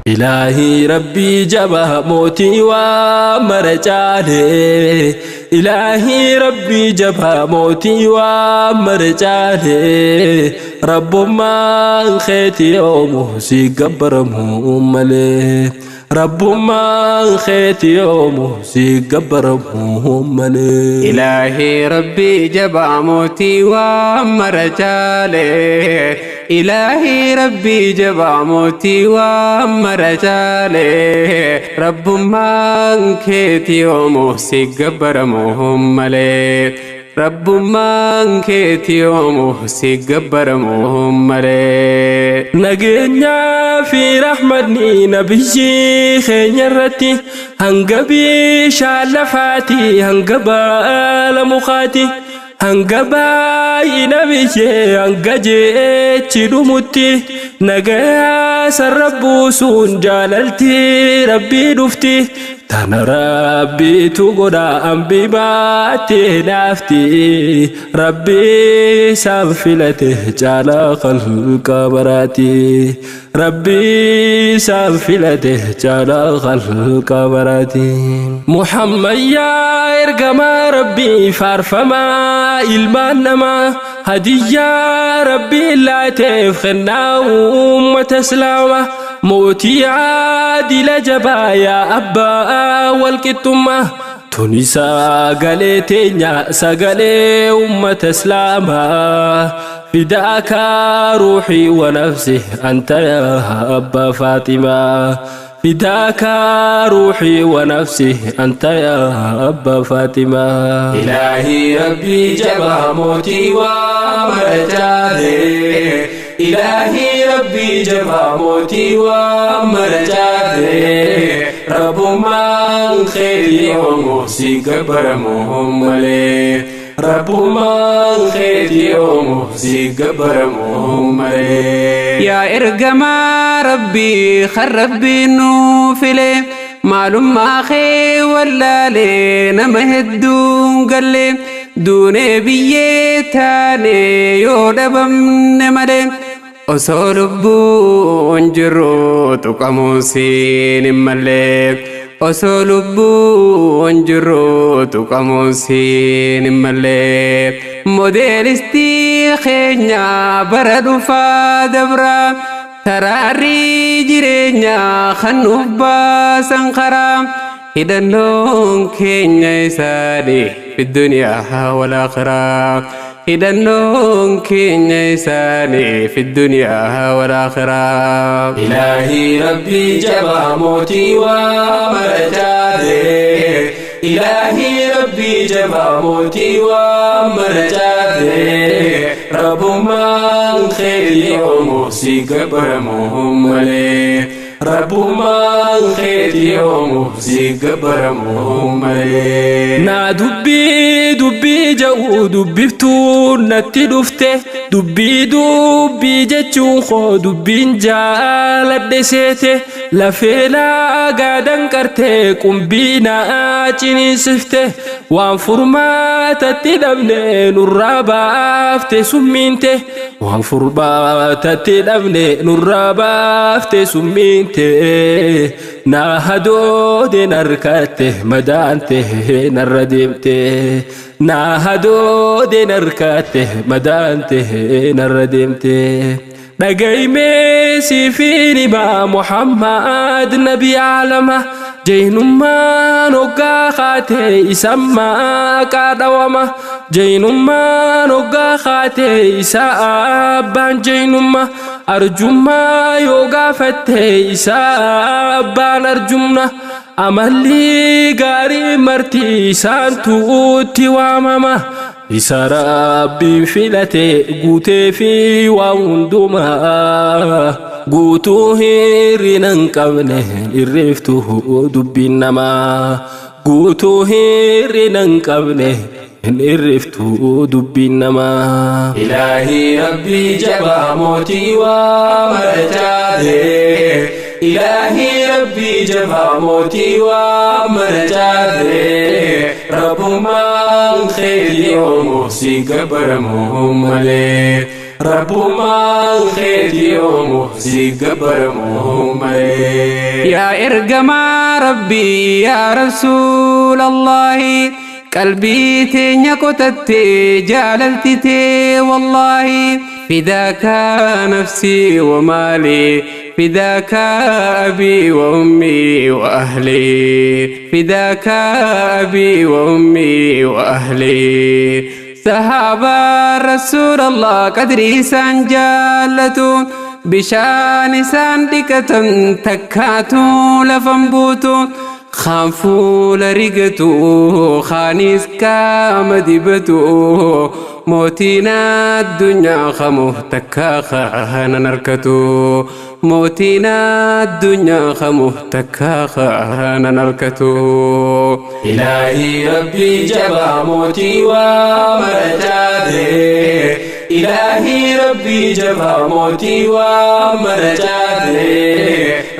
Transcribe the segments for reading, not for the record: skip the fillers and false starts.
Ilaahii Rabbii jabaa mootii waa mara caale. Ilaahii Rabbii jabaa mootii waa mara caale. Rabbummaan keeti yoomu si gabbaramu malee. Rabbummaan keeti yoomu si gabbaramu malee. Ilaahii Rabbii jabaa mootii waa mara caale. Ilaahii Rabbii jabaa mootii waa mara caale. Rabbummaan keeti yoomu si gabbaramu malee. Rabbummaan keeti yoomu si gabbaramu malee. Nageenyaa fi rahmanni nabiyyi keenya irratti hanga bishaan lafaati, hanga baala mukaati, hanga baay'ina biyyee, hanga jechi dhumutti nagayaa sarra buusuun jaalalti Rabbii dhufti. Tana Rabbiitu godha ambi baattee naafti. Rabbii isaan filate caalaa khalqa baraati. Rabbii isaan filate caalaa khalqa baraati. Muhammad yaa ergamaa Rabbii faarfamaa ilmaan namaa, hadiyyaa Rabbii laateef kennaa uummata Islaamaa, mootii aadila jabaa yaa abbaa walqixxummaa. Tuni sagalee teenya, sagalee uummata Islaamaa. Fidaaka ruuxii wa nafsi anta yaa abbaa Faatimaa. Fidaaka ruuxii wa nafsi anta yaa abbaa Faatimaa. Ilaahii Rabbii jabaa mootii waa mara caale. Ilaahii Rabbii jabaa mootii waa mara caale. Rabbummaan keeti yoomu si gabbaramu malee. Rabbummaan keeti yoomu si gabbaramu malee. Yaa ergamaa Rabbii kan Rabbiin nuu file, maalummaa kee wallaalee nama hedduun galle, duunee biyyee taane yoo dhabamne malee, osoo lubbuun jirru tuqamuun siin hin malle. Osoo lubbuun jirru tuqamuun siin hin malle. Modeelistii keenya bara dhufaa dabra, taraarrii jireenyaa kan nuuf baasan karaa, hidhannoon keenya isaanii fi duniyaa wal aakhiraa. Hidhannoon keenya isaanii fi duniyaa wal aakhiraa. Ilaahii Rabbii jabaa mootii waa mara caale. Ilaahii Rabbii jabaa mootii waa mara caale. Rabbummaan keeti yoomu si gabbaramu malee. Rabbummaan keeti yoomu si gabbaramu malee. Naa dubbii dubbii ja'u dubbiftuun natti dhufte, dubbii dubbii jechuun koo dubbiin jaaladhe seete, lafee laagaa danqartee qumbii naa ciniinsifte, waan furmaatatti dhabne nurraa baafte summiinte, waan furmaatatti dhabne nurraa baafte summiinte, naa hadoode narkatte madaante narra deemte, naa hadoode narkatte madaante narra deemte. Dhagaymee siifin himaa Muhammad nabi aalama, jaynummaan hoggaa kaatee isa maqaa dhawama, jaynummaan hoggaa kaatee isa abbaan jaynummaa, arjummaa yoo gaafatte isa abbaan arjumna, amalli gaarii marti isaan tuutti waamama, isa Rabbiin filate guutee fi waa hundumaa, guutuu hirrina hin qabne irreeftu dubbiin namaa, guutuu hirrina hin qabne hin irriftu dubbiin namaa. Ilaahii Rabbii jabaa mootii waa mara caale. Ilaahii Rabbii jabaa mootii waa mara caale. Rabbummaan keeti yoomu si gabbaramu malee. Rabbummaan keeti yoomu si gabbaramu malee. Yaa ergamaa Rabbii, yaa Rasuulallahi, qalbii teenya qotattee jaalaltitee, wallaahi fidaaka nafsii wa maalii, fidaaka abii wa ummii wa ahlii, fidaaka abii wa ummii wa ahlii. Sahaabaa Rasuulallah qadrii isaan jaallatu, bishaan isaan dhiqatan takkaatu lafan buutu, kaan fuula rigatu, kaanis qaama dibatu, mootiin addunyaa kamu takkaa kaanan harkatu, mootiin addunyaa kamu takkaa kaanan harkatu. Ilaahii Rabbii jabaa mootii waa mara caale. Ilaahii Rabbii jabaa mootii waa mara caale.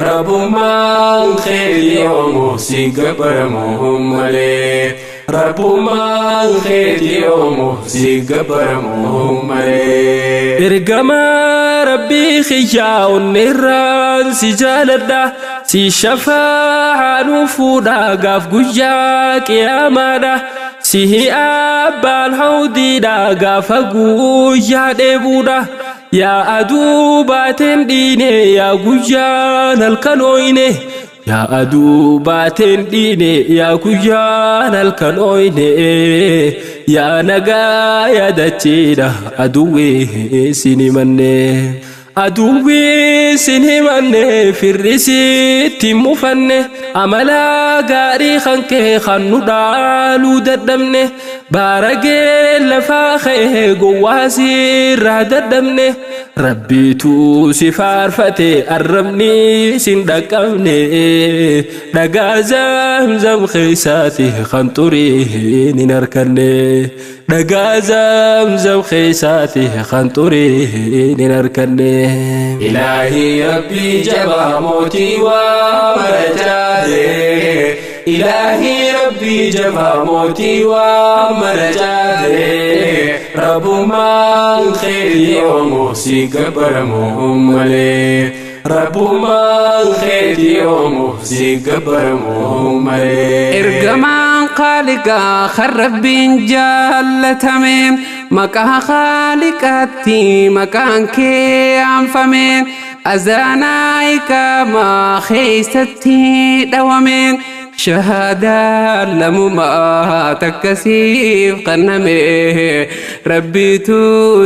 Rabbummaan keeti yoomu si gabbaramu malee. Rabbummaan keeti yoomu si gabbaramu malee. Ergamaa Rabbii kiyyaa, onneerraan si jaaladha. Si shafaa'aa nu fuudha gaaf guyyaa qiyaamaadha. Sihi abbaan hawdiidha gaafa guyyaa dheebuudha. Yaa aduu baateen dhiine, yaa guyyaan halkan ooyine. Yaa aduu baateen dhiine, yaa guyyaan halkan ooyine. Yaa nagaa yaadachiidha, aduwwee sin himanne. Aduwwii sin himanne, firri sitti mufanne, amala gaarii kan kee kan nu dhaaluu dadhabne, baaragee lafaa ka'ee gowwaa sirraa dadhabne, Rabbiitu si faarfate, arrabni sin dhaqqabne, dhagaa Zamzam keessaati kan xuriin hin harkanne, dhagaa Zamzam keessaati kan xuriin hin harkanne. Ilaahii Rabbii jabaa mootii waa mara caale. Ilaahii Rabbii jabaa mootii waa mara caale. Rabbummaan keeti yoomu si gabbaramu malee. Rabbummaan keeti yoomu si gabbaramu malee. Ergamaan Khaaliqaa kan Rabbiin jaallatame, maqaa Khaaliqaatti maqaan kee aanfame, azaanaa iqaamaa keeysatti dhawame, shahaadaa lamumaa takkasiif qanname, Rabbiitu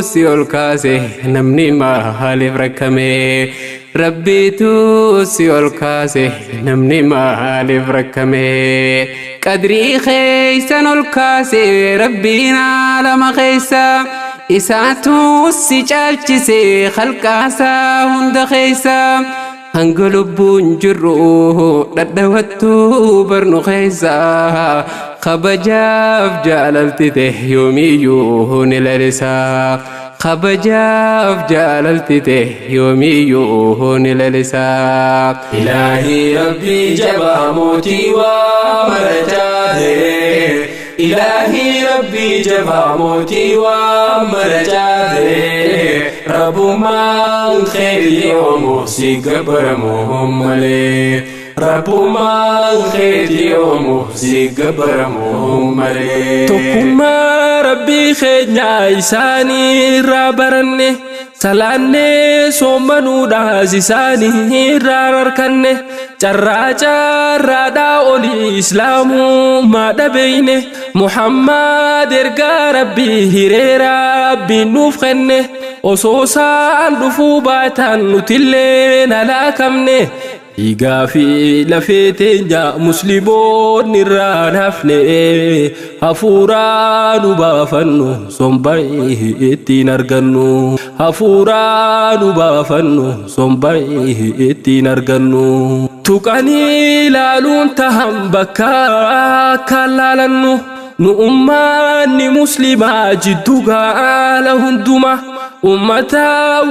si ol kaase, namni maaliif rakkame? Rabbiitu si ol kaase, namni maaliif rakkame? Qadrii keeysan ol kaase Rabbiin aalama keeysa, isaatu si caalchise khalqaasaa hunda keeysa. Hanga lubbuun jirru dhadhawattuu barnu keeysa, kabajaaf jaalaltite yoomiyyuu ni lalisa, kabajaaf jaalaltite yoomiyyuu ni lalisa. Ilaahii Rabbii jabaa mootii waa mara caale. Ilaahii Rabbii jabaa mootii waa mara caale. Rabbummaan keeti yoomu si gabbaramu malee. Rabbummaan keeti yoomu si gabbaramu malee. Tokkummaa Rabbii keenya isaanii irraa baranne, salaannee soommanuudhaas isaanii irraa harkanne, carraa carraadhaa olii Islaamummaa dhabeeyne, Muhammad ergaa Rabbii hiree Rabbiin nuuf kenne, osoo isaan dhufuu baatan nutillee halaakamne. Dhiigaa fi lafee teenya Musliimoonni irraa hafne, hafuuraa nu baafannu somba ittiin argannu, hafuuraa nu baafannu somba ittiin argannu. Tuqanii ilaaluun tahan bakka akka laalannu, nu ummanni Muslimaa jiddu gaala hunduma ummata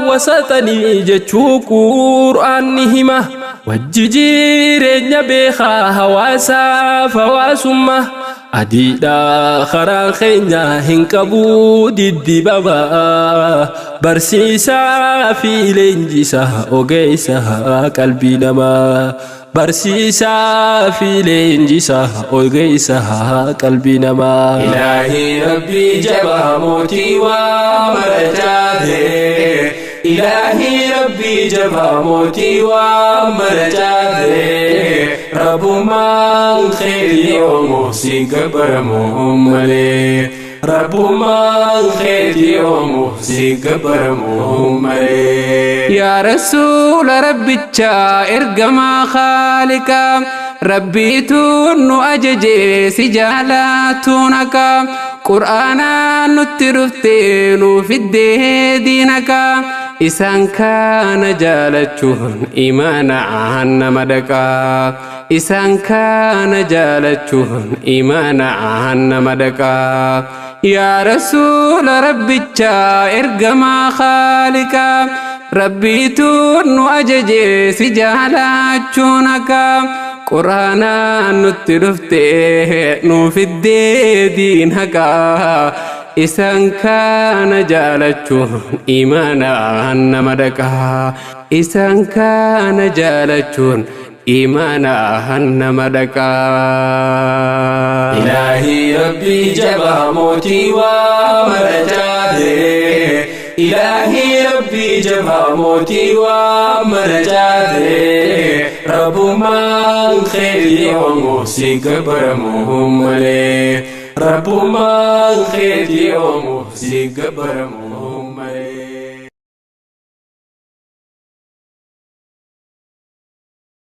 wasatanii jechuu Qur'aanni hima. Wajji jireenya beekaa hawaasaaf hawaasummaa Adiidha karaan keenya hin qabu diddibabaa barsiisaa fi leenjisaa ogeessa qalbii namaa barsiisaa fi leenjisaa ogeessa qalbii namaa. Ilaahii Rabbii jabaa mootii waa mara jaate. Ilaahii Rabbii jabaa mootii waa mara jaate. Rabbumaan keetii oomu si gabbaramu malee. Rabbumaan keetii oomu si gabbaramu malee. Yaa Rasuula Rabbichaa ergamaa Khaaliqaa Rabbiitu nu ajajee si jaalaatuun akka Qur'aanaan nutti dhuftee nu fiddee diinaka isaan kana jaalachuun imaanaan nama dhaqaa isaan kana jaalachuun imaanaan nama dhaqaa. Yaa Rasuula Rabbichaa ergamaa Khaaliqaa Rabbiitu nu ajajee si jaalachuun akka Qur'aanaan nutti dhuftee nu fiddee diin haqaa isaan kana jaalachuun imaanaan nama dhaqaa isaan kana jaalachuun imaanaan nama dhaqaa. Ilaahii Rabbii jabaa mootii waa mara jaate. Ilaahii Rabbii jabaa mootii waa mara jaate. Rabbumaan keetii oomu si gabbaramu malee. Rabbumaan keetii oomu si gabbaramu.